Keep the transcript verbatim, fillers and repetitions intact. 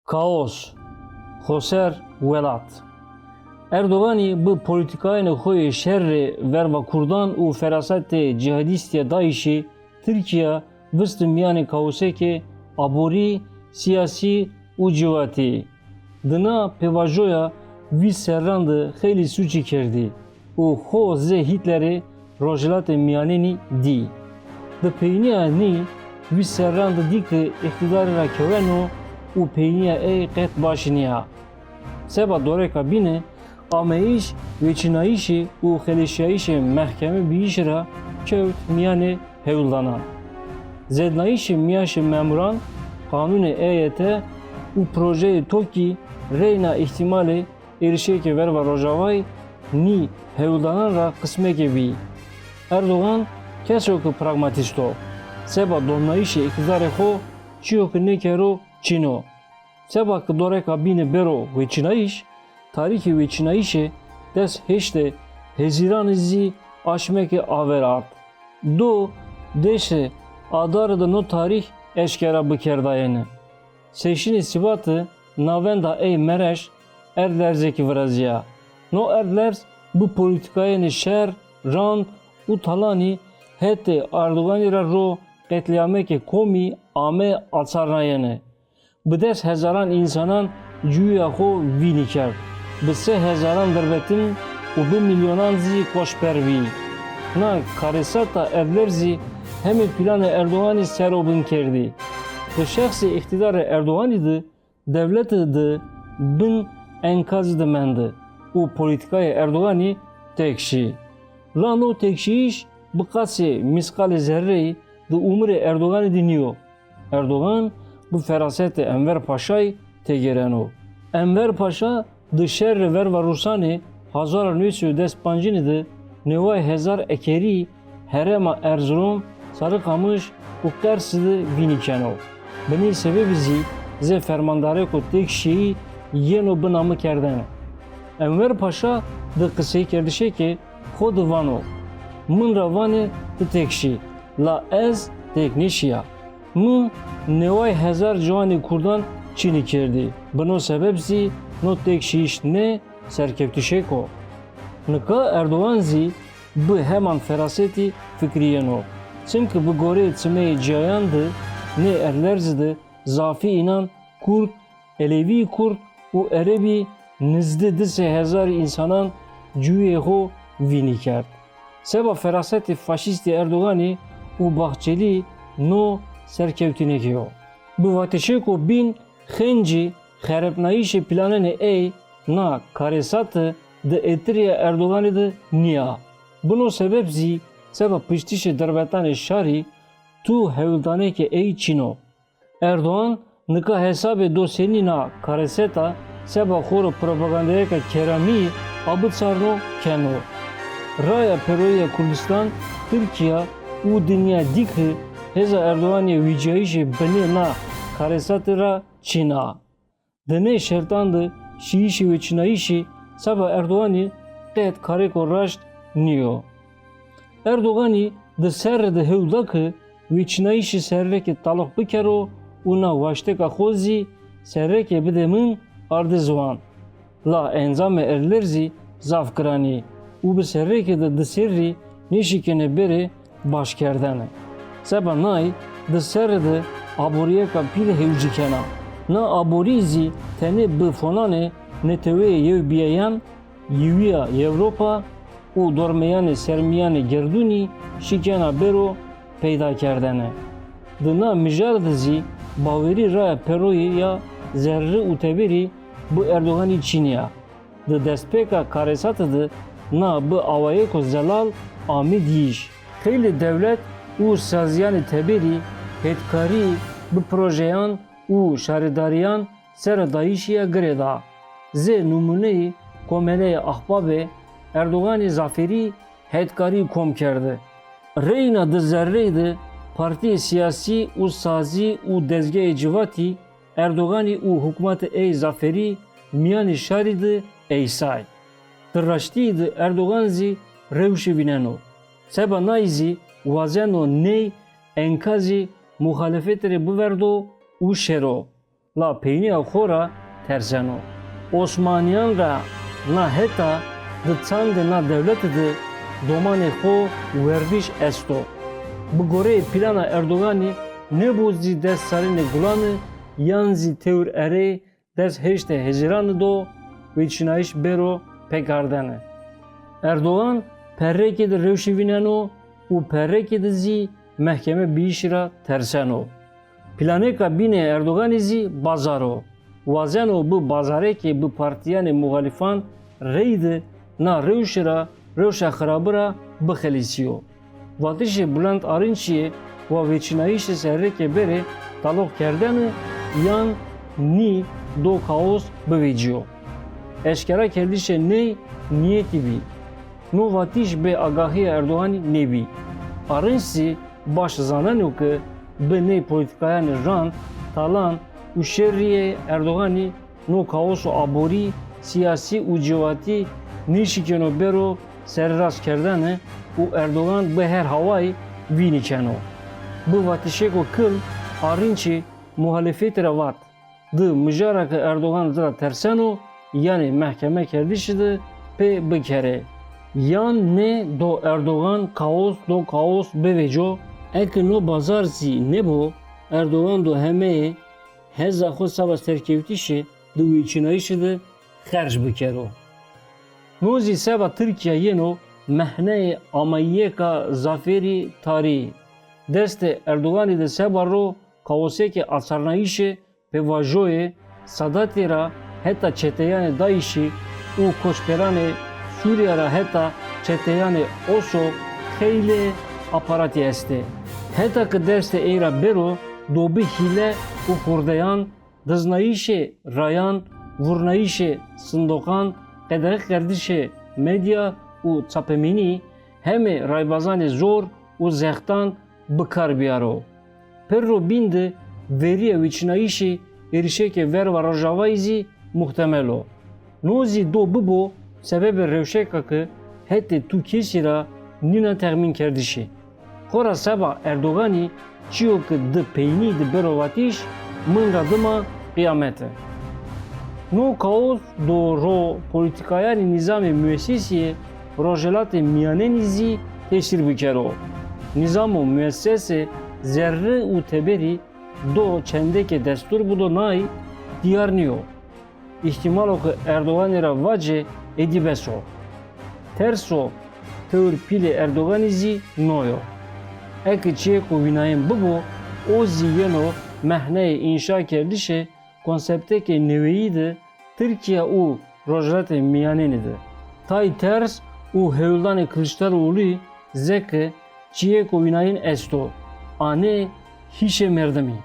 Kaos, xoser welat. Erdoganî bi polîtîkayênê xo yê şer rê verva kurdan û ferasetê cîhadîstîya DAIŞî Tirkîya visti mîyanê kaosekê aborî, sîyasî û civatî. Di na pêvajoya vîst serran de xeylî sûcî kerdî û xo zê Hîtlerê Rojhilatê Mîyanênî dî. Di peynîya nî vîst serran de dî ke îqtîdarî ra keweno û peynîya ey qet baş nîya. Seba doreka bîne, ameyîş, weçînayîşî û xeleşîyayîşê mehkemebîyîşî ra kewt mîyanê hewldanan. Zêdnayîşê mîyaşê memuran, qanûnê EYT û projeyê TOKÎ reyna îhtîmalê êrişêkê verva Rojavayî nî hewldanan ra qismêkê bî. Erdogan keso ke pragmatîst o. Seba domnayîşê îqtîdarê xo çîyo ke nêkero çin o. Seba ke doreka bîne bêro weçînayîş, tarîxê weçînayîşê des heştê Hezîranî zî aşmêkê aver ard. Do deşê Adarî de no tarîx eşkera bikerdayêne. Seşînê Sîbatî navenda ey mereş erdlerzêkî virazîya. No erdlerz bi polîtîkayênê şer, rand û talanî hetê Erdoganî ra ro qetlîamêkê komî ame açarnayene. Bi des hezaran însanan cuyîya xo vînî kerd. Bi sey hezaran derbetin û bi mîlyonan zî koçber bî. Na karesata erdlerzî hemê planê Erdoganî ser o bin kerdî. Di şexsê îqtîdarê Erdoganî de dewlete de bin enkazî de mende û polîtîkayê Erdoganî têk şî. La no têkşîyîş bi qasê mîsqalê zerreyî di umurê Erdoganî de nîyo. Erdogan bi ferasetê Enver Paşayî têgêreno. Enver Paşa di şerê verva Rûsanê hezar û new sey û des pancînî de neway hezar ekerî herêma Erzurum, Sarıkamış û Qersî de vînî keno. Bi ney sebebî zî zê fermandarêko têkşîyeyî yeno binamekerdene. Enver Paşa di qiseykerdişêkê xo de vano, min ra vanê ti têk şî, la ez têk nêşîya. Mi neway hezar ciwanê kurdan çinî kerdî. Bi no sebeb zî no têkşîyîş nê serkewtişêk o. Nika Erdogan zî bi heman ferasetî fikrîyeno. Çimkî bi goreyê çimeyê cîyayan de nê erdlerzî de zafî înan Kurd, Elewî Kurd û Erebî nizdî di sey hezarî însanan cuyê xo vînî kerd. Seba ferasetê faşîstî Erdoganî û Bahçelî no serkewtînêkê yo. Bi vatişêko bîn xencî xerepnayîşê planenê ey na karesate di etirîya Erdoganî de nîya. Bi no sebeb zî seba piştîşê derbetanê şarî tu hewldanêkê ey çin o. Erdogan nika hesabê do senî na kareseta seba xo ro propagandayêka keramî abiçarno keno. Raya pêroyî ya Kurdistan, Tirkîya û dinya dî ke hêza Erdoganî ya wîcîyayîşê binê na karesatî ra çin a. Di nê şertan de şîyîşê weçînayîşî seba Erdoganî qet karêko raşt nîyo. Erdoganî di serre de hewl da ke weçînayîşê serrekê taloq bikero û na waştêka xo zî serrekê bidê min ardê ziwan. La encamê erdlerzî zaf giran î û bi serrekê de di serrî nêşikêne bêrê başkerdene. Seba nay di serre de aborîyêka pîl hewcî kena. Na aborî zî tenê bi fonanê Neteweyê Yewbîyeyan, Yewîya Ewropa û dormeyanê sermîyanê gerdûnî şikena bêro peydakerdene. Di na mijar de zî bawerî raya pêroyî ya zerrî û teberî bi Erdoganî çinî ya. Di destpêka karesate de na bi awayêko zelal amê dîyîş. Xeylê dewlet û sazîyanê teberî hetkarî bi projeyan û şaredarîyan sera dayîşî ya girêda. Zê nimûneyî Komeleyê Ahbabê Erdoganî zafêrî hetkarî kom kerde. Reyna di zerreyî de partîyê sîyasî û sazî û dezgeyê civatî Erdoganî û hukmatê ey zafêrî mîyanê şarî de eysay. Di raştîyî de Erdogan zî rewşî vîneno. Seba nayî zî wazeno ney enkazî muxalefetî rê biverdo û şêro. La peynîya xo ra terseno. Osmanîyan ra na heta di çandê na dewlete de domanê xo werdiş esto. Bi goreyê plana Erdoganî nêbo zî des serrînê Gulane yan zî tewr erey des heştê Hezîrane do weçînayîş bêro pêkerdene. Erdogan perrekê de rewşe vîneno û perrekê de zî mehkeme bîyişî ra terseno. Planêka bînê Erdoganî zî bazar o. Wazeno bi bazarêkê bi partîyanê muxalîfan reyde na rewşe ra, rewşa xirabe ra bixelîsîyo. Vatişê Bülent Arınçî yê wa weçînayîşê serrekê bêrê taloq kerdene yan nî do kaos bivecîyo. Eşkerakerdişê ney nîyetî bî. No vatîş bê agahîya Erdoganî nêbî. Arınç zî baş zaneno ke bi ney polîtîkayanê rand, talan û şerî yê Erdoganî no kaoso aborî, sîyasî û cewatî nêşikeno bêro serîrastkerdene û Erdogan bi her hawayî vînî keno. Bi vatişêko kilm Arınçî muxalefetî ra vat, di mijara ke Erdogan ci ra terseno, yanî mehkemekerdişî de pê bikerê. Yan nê do Erdogan kaos do kaos bivêco. Eke no bazar zî nêbo, Erdogan do hemeyê heza xo seba serkewtişê di weçînayîşî de xerc bikero. No zî seba Tirkîya yeno mehneyê amayîyêka zafêrî tarî. Destê Erdoganî de seba ro kaosêkê açarnayîşê pêvajoyê Sedatî ra heta çeteyanê DAIŞî û koçberanê Sûrîya ra heta çeteyanê OSO xeylê aparatî estê. Heta ke destê ey ra bêro do bi hîle û xurdeyan diznayîşê rayan, vurnayîşê sindoqan, qedexekerdişê medya û çapemenî hemê raybazanê zor û zextan bi kar bîyaro. Pirro bîn de verîya weçînayîşê êrişêkê verva Rojavayî zî muhtemel o. No zî do bibo sebebê rewşeka ke hetê tu kesî ra nîna texmînkerdişî. Xora seba Erdoganî çîyo ke di peynî de bêro vatîş, min ra dima qîyamet e. No kaos do ro polîtîkayanê nîzamê muesesî yê Rojhelatê Mîyanênî zî tesîr bikero. Nîzamo muesesê zerre û teberî do çendêkê destûr bido nay dîyar nîyo. Îhtîmalo ke Erdoganî ra vacê êdî bes o. Terso tewr pîlê Erdoganî zî no yo. Eke çîyêko vînayên bibo, o zî yeno mehneyê înşakerdişê konseptêkê neweyî de Tirkîya û Rojhelatê Mîyanênî de. Tay ters û hewldanê Kiliçdaroglu zeke çîyêko vînayên esto. Anê hîşê merdimî.